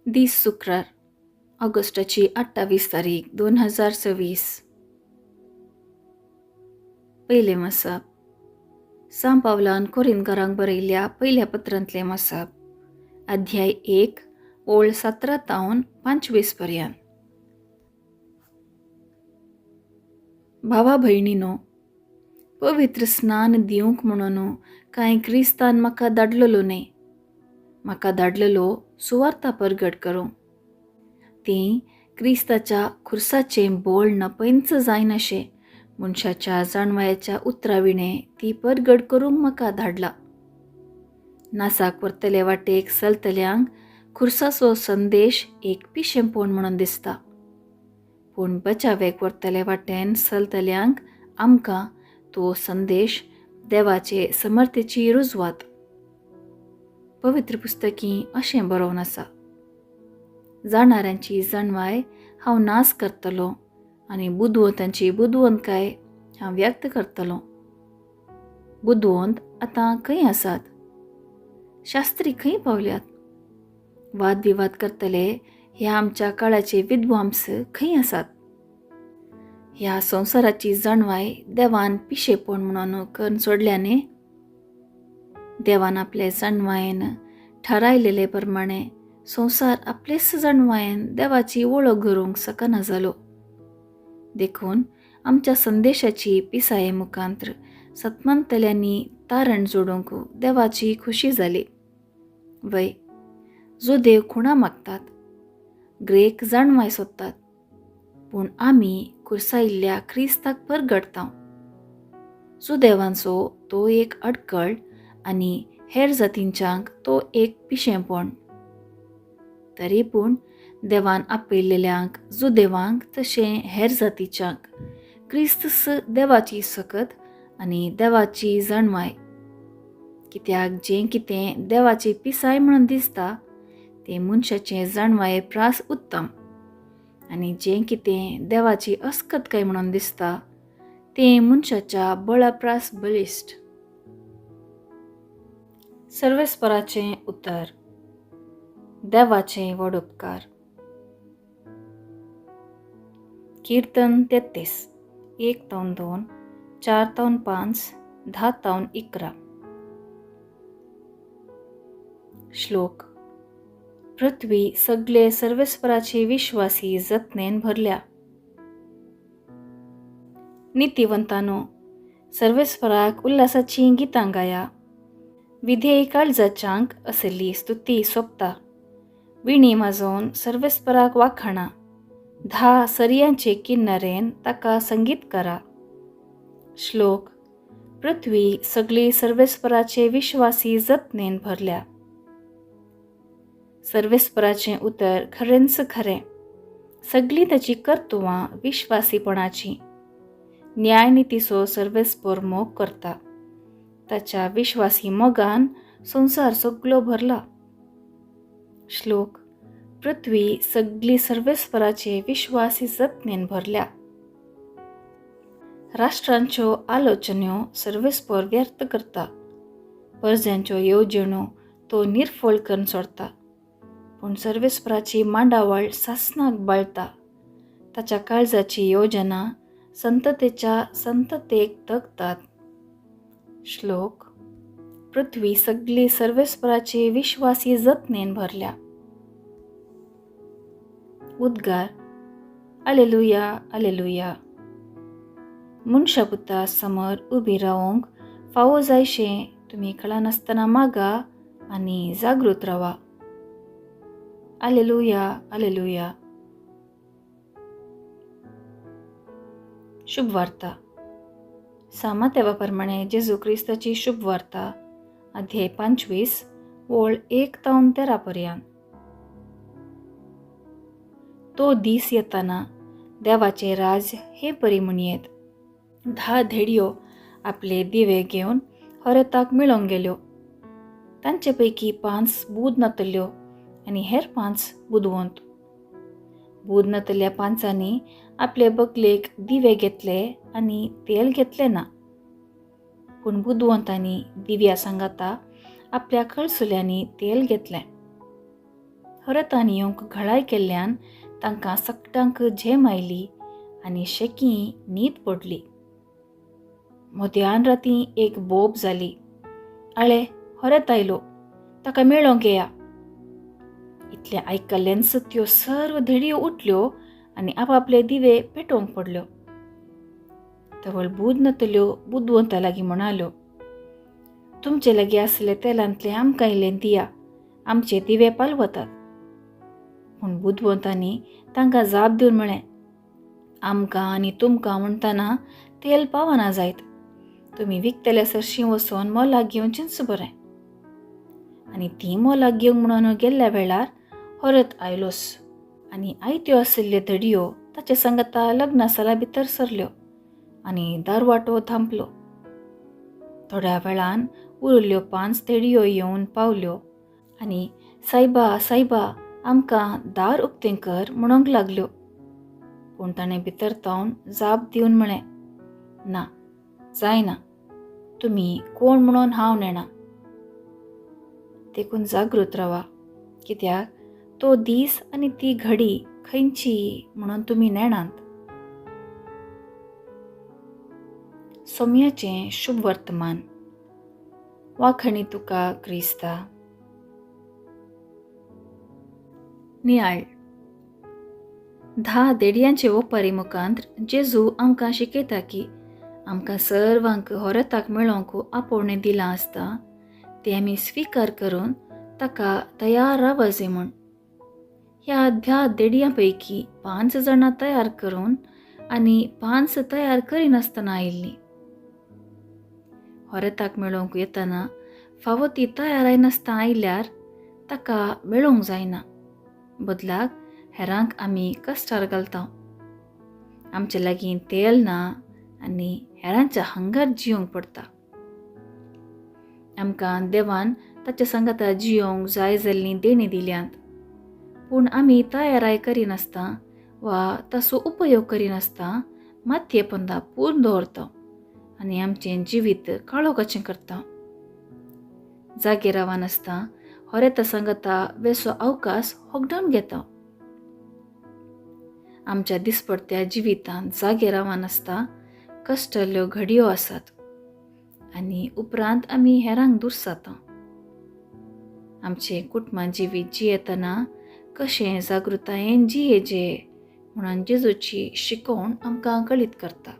दीस शुक्रार, ऑगस्टाची 28 तारीख 2026. पयलें मसाप. सांव पावलान कोरिंदकारांक बरयल्ल्या पयल्या पत्रांतलें मसाप, अध्याय 1 ओळ 17 तावन 25 पर्यंत. भावा भयणीनो, पवित्र स्नान दिवंक म्हणून कांय क्रिस्तान म्हाका धाडलेलो न्हय, म्हाका धाडलेलो सुवार्ता परगट करूंक. ती क्रिस्ताच्या खुर्साचें बोळ नपयंच जायनाशें मनशाच्या जाणवायेच्या उतरां विणें ती परगट करूंक म्हाका धाडला. नासाक व्हरतले वाटेक चलतल्यांक खुर्साचो संदेश एक पिशेंपण म्हणून दिसता, पूण बचावेक व्हरतले वाटेन चलतल्यांक आमकां तो संदेश देवाचे समर्थेची रुजवात. पवित्र पुस्तकी अशें बरोवन आसा, जाणाऱ्यांची जाणवाय हांव नास करतलो आनी बुदवंतांची बुदवंतकाय हांव व्यक्त करतलो. बुदवंत आतां खंय आसात? शास्त्री खंय पावल्यात? वादविवाद करतले ह्या आमच्या काळाचे विद्वांस खंय आसात? ह्या संवसाराची जाणवाय देवान पिशेपण म्हणून करून सोडल्या न्ही? देवान आपले जाणवायेन थारायलेले प्रमाणे संवसार आपलेच जाणवायेन देवाची वळख करूंक शकना जालो. देखून आमच्या संदेशाची पिसाये मुखांत्र सतमानतल्यांनी तारण जोडूंक देवाची खुशी जाली. वय, जो देव खुणा मागतात, ग्रेक जाणवाय सोदतात, पूण आमी कुर्सायिल्ल्या क्रिस्ताक परगटता. जुदेवांचो तो एक अडकळ आनी हेर जातींच्यांक तो एक पिशेंपण. तरी पूण देवान आपयलेल्यांक जुदेवांक तशें हेर जातीच्यांक क्रिस्त देवाची सकत आनी देवाची जाणवाय. कित्याक जें कितें देवाची पिसाय म्हणून दिसता तें मनशाचें जाणवाये प्रास उत्तम, आनी जें कितें देवाची अस्कतकाय म्हणून दिसता तें मनशाच्या बळा प्रास बळिश्ट. सर्वेस्पराचें उतर. देवाचे व्हड उपकार. कीर्तन 33, 1-2, 4-5, 10-11. श्लोक. पृथ्वी सगळे सर्वेस्पराचे विश्वासी जतनेन भरल्या. नितीवंतानो, सर्वेस्पराक उल्हासाची गितां गाया. विधेय काळजाच्यांक असली स्तुती सोबता. विणी वाजोवन सर्वेस्पराक वाखाणा. 10 सरयांचे किन्नरेन ताका संगीत करा. श्लोक. पृथ्वी सगळी सर्वेस्पराचे विश्वासी जतनेन भरल्या. सर्वेस्पराचें उतर खरेंच खरें, सगळीं ताची कर्तुवां विश्वासीपणाची. न्यायनितीचो सर्वेस्पर मोग करता, ताच्या विश्वासी मोगान संवसार सगळो भरला. श्लोक. पृथ्वी सगळी सर्वेस्पराचे विश्वासी जतनेन भरल्या. राष्ट्रांच्यो आलोचन्यो सर्वेस्पर व्यर्थ करता, परज्यांच्यो येवजण्यो तो निर्फळ करून सोडता. पूण सर्वेस्पराची मांडावळ सासनाक बाळता, ताच्या काळजाची योजना संततेच्या संततेक तगतात. श्लोक. पृथ्वी सगळी सर्वेस्पराचे विश्वासी जतनेन भरल्या. उद्गार. Alleluia, alleluia. मनशापुता समोर उबी रावंक फावो जायशें तुमी कळनासतना मागा आनी जागृत रावा. Alleluia, alleluia. शुभवार्ता. सामातेवा प्रमाणे जेजू क्रिस्ताची शुभवार्ता, अध्याय 25, ओळ 1-13 पर्यंत. तो दीस येताना देवाचे राज हे परी म्हणयेत. 10 धेडयो आपले दिवे घेवन हरताक मेळोंक गेल्यो. तांचे पैकी 5 बूद नातल्यो आनी हेर 5 बुदवंत. बूद नातल्या 5 आपले बगलेक दिवे घेतले आनी तेल घेतले ना, पूण बुदवंतांनी दिव्या सांगाता आपल्या कळसुल्यांनी तेल घेतलें. होरेतान येवंक घळाय केल्ल्यान तांकां सगटांक झेम आयली आनी शेकी न्हीद पडली. मध्यान राती एक बोब जाली, आळे होरेत आयलो, ताका मेळोंक येया. इतलें आयकल्ल्यानच त्यो सर्व धेडयो उठल्यो आनी आपापले दिवे पेटोवंक पडल्यो. तवळ बूद नातल्यो बुदवंता लागीं म्हणाल्यो, तुमचे लागीं आसले तेलांतलें आमकां इल्लें दिया, आमचे दिवे पालवतात. पूण बुदवंतांनी तांकां जाप दिवन म्हळें, आमकां आनी तुमकां म्हणटना तेल पावना जायत, तुमी विकतल्या सरशीं वचोन मोलाक घेवचेंच बरें. आनी तीं मोलाक घेवंक म्हणून गेल्ल्या वेळार होरत आयलोस आनी आयत्यो आशिल्ल्यो धडयो ताचे सांगाता लग्ना साला भितर सरल्यो आनी दारवाटो धांपलो. थोड्या वेळान उरिल्ल्यो 5 धेडयो येवन पावल्यो आनी सायबा सायबा आमकां दार उक्तें कर म्हणूंक लागल्यो. पूण ताणें भितर तावन जाप दिवन म्हळें, ना जायना, तुमी कोण म्हणून हांव नेणा. देखून जागृत रावा, कित्याक तो दीस आनी ती घडी खंयची म्हणून तुमी नेणात. सोम्याचें शुभ वर्तमान. वाखणी तुका क्रिस्ता. नियाळ. 10 देडयांचे ओपारी मुखांत जेजू आमकां शिकयता की आमकां सर्वांक होरेताक मेळोवंक आपोवणें दिलां आसता तें आमी स्विकार करून ताका तयार रावजे म्हूण. ह्या 10 देडयां पैकी 5 जाणां तयार करून आनी 5 तयार करिनासतना आयिल्लीं. होरेताक मेळोवंक येतना फावो ती तयार नासतना आयल्यार ताका मेळोवंक जायना, बदलाक हेरांक आमी कश्टार घालता. आमचे लागीं तेल ना आनी हेरांच्या हंगार जियोंक पडटा. आमकां देवान ताच्या सांगाता जियोंक जाय जाल्लीं देणीं दिल्यांत, पूण आमी तयाराय करिनासतना वा ताचो उपयोग करिनासतना मातये पोंदा पूर्ण दवरता आनी आमचें जिवीत काळोखाचें करता. जागे रावनासतना होरेता सांगाता वेसो अवकाश होगडावन घेता. आमच्या दिसपडत्या जिवितांत जागे रावनासतना कश्टल्यो घडयो आसात आनी उपरांत आमी हेरांक दुर्साता. आमचें कुटुंबां जिवीत जियेतना कशें जागृतायेन जियेजे म्हणून जेजूची शिकोवण आमकां कळीत करता.